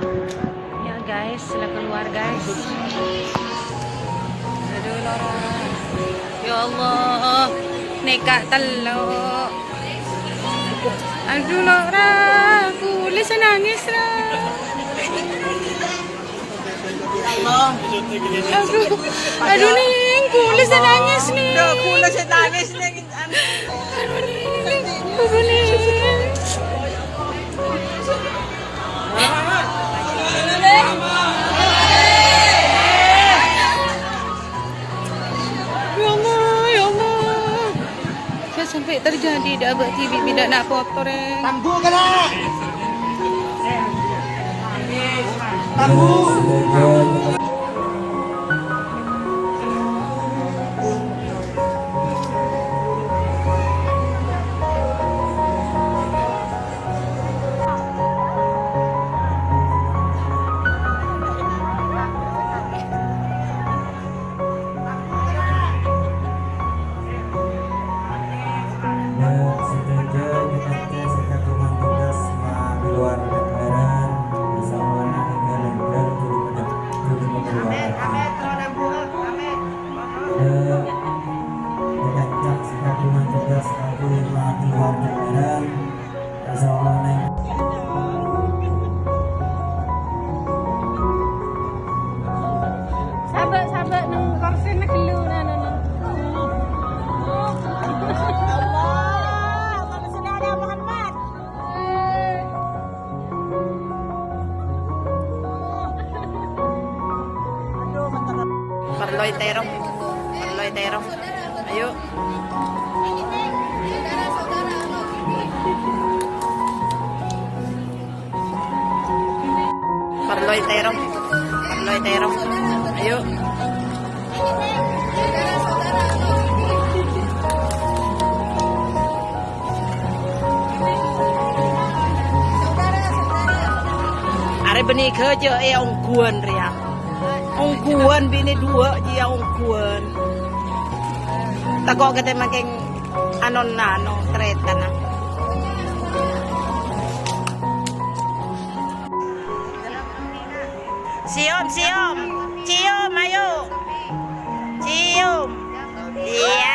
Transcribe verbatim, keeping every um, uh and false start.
Ya, guys, la keluar, guys. Aduh, lara. Ya Allah, nèka tello'. Aduh, lara, kulâ sè nangès, ra. Aduh, aduh, Nèng, kulâ sè nangès, Nèng. Aduh, kulâ sè nangès, Nèng. Aduh, Nèng. Aduh, Nèng. Ya Allah, ya Allah. Kok sampè' terjadi dâ' abâ' dhibi' bidâna' potto, rèng. Tambu kèna. Tambu. Sadhâjâ nèka sè kagungan tugas ma' keluar jhâ' ngèrèng, insyaallah nèka lèngghâr budi pecat, budi pecat. Nèka sè kagungan tugas kagungan ma' keluar jhâ' ngèrèng, insyaallah nèka. Sabâ', sabâ' neng korsèna ghâllu, nah, nah, nah. Allah, Allahumma sholli ala Muhammad. Parlo ètèrong. Parlo ètèrong. Ayo. Parlo ètèrong. Parlo ètèrong. Ayo. Arè bânnè ghâjâ è ongghuwân rèya. Ongghuwân binè duwâ' jiyâ ongghuwân. Tako' katè makèng anonna, ano, tarètanna. Cium, cium. Cium, ayo. Cium. Iya.